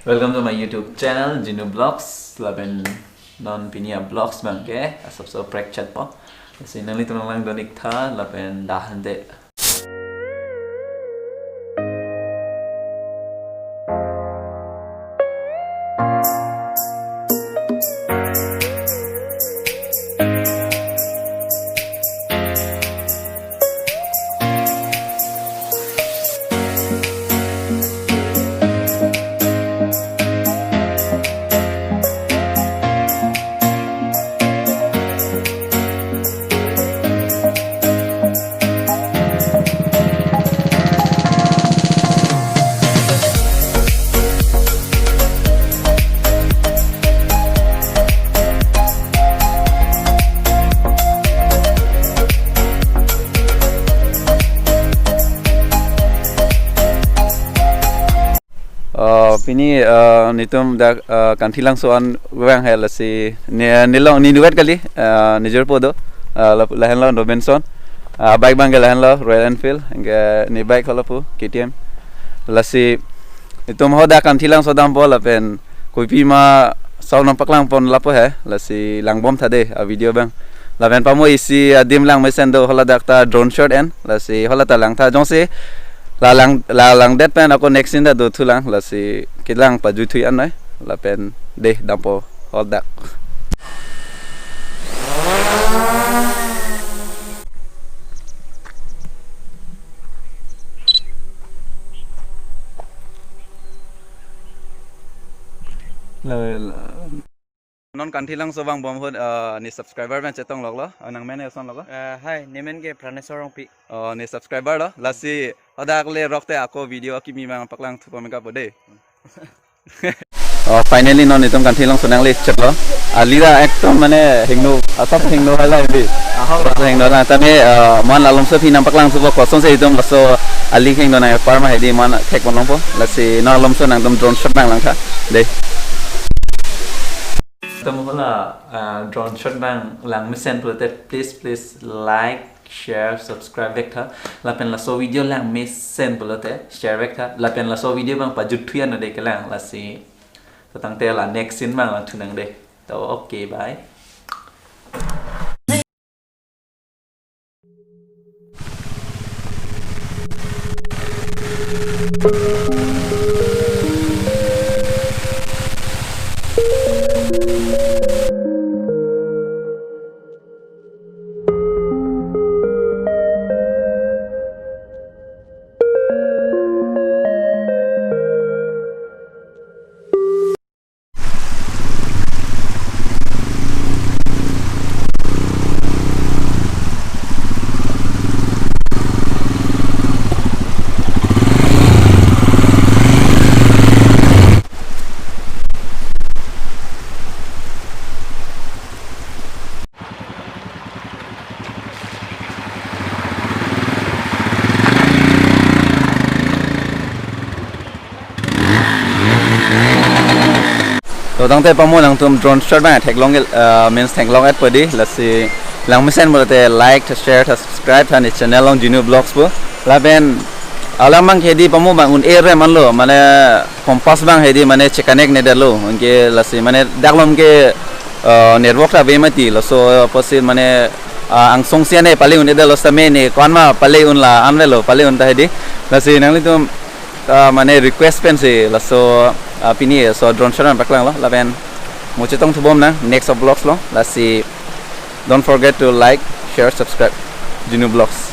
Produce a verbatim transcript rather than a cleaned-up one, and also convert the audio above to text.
Welcome to my YouTube channel, Jinu Vlogs. Lapen non pini a-vlogs abang ke asapso prekchat po. Lasi nanglitum nanglang donik tha lapen dahan de. Oh, pini, eh, netum dak, eh, Kanthilangso an vang hai lasi ne-, nelong nenuvet kali, eh, nejirpo do, eh, la-, lahenlo Robinson, eh, bike abang ke lahenlo Royal Enfield, anke ne bike halapu K T M. Lasi netum hadak Kanthilangso dampo lapen kopi ma sound nangpaklang pon lapu hai, lasi langbom tha de a-video abang. Lapen pamo isi adim langmesen do, hala dak ta drone shot en, lasi hala ta lang tha jongsi la lang, la langdet pen ako next scene ta do thulang, lasi kelang pajuthui an noi, lapen de dampo hala dak. La, la. Non Kanthilangso vangbom ahut, eh, ne subscriber pen chetong loklo, eh, nangmen eson loklo. Eh, hi, nemen ke Praneswar Rongpi. Oh, ne subscriber lo, lasi hadak le rok te ako video akimi abang paklang thupo meka po de. Oh, finally non netum Kanthilangso nangle chetlo. Ali ta ekdom mane hingno, asap hingno hala bi. Aho. Asap hingno la, tame, eh, man alomso aphi nangpaklang thupo kosonsi itum laso ali hingno nang par ma hedi man thek ponlongpo. Lasi non alomso nangtum drone shot nanglang tha. De. Netum hala, ah, drone shot abang langmesen pulote please, please like, share, subscribe vek tha. Lapen laso video langmesen pulote share vek tha. Lapen laso video abang pajuthui an de kelang. Lasi to tangte la next scene abang lang thunang de. To okay, bye. To tangte pamo nangtum drone shot abang theklong, eh, means theklong et padi, lasi langmesen pulote like tha, share tha, subscribe tha ne channel along Jinu Vlogs pu. Lapen alam abang ke di pamo abang un-e rem anlo, mane compass abang hedi mane che-connect ne detlo. Anke lasi mane dak along ke, eh, network ta ave mati, laso apotsi mane, ah, angsong si ne pale un-e detlo, same ne ko-an ma pale un la an avelo, pale un tha hedi. Lasi nanglitum, ah, mane request pensi laso, ah, pini laso drone shot abang paklanglo, lapen mo chetong thubom nang next vlogs along. Lasi don't forget to like, share, subscribe Jinu Vlogs.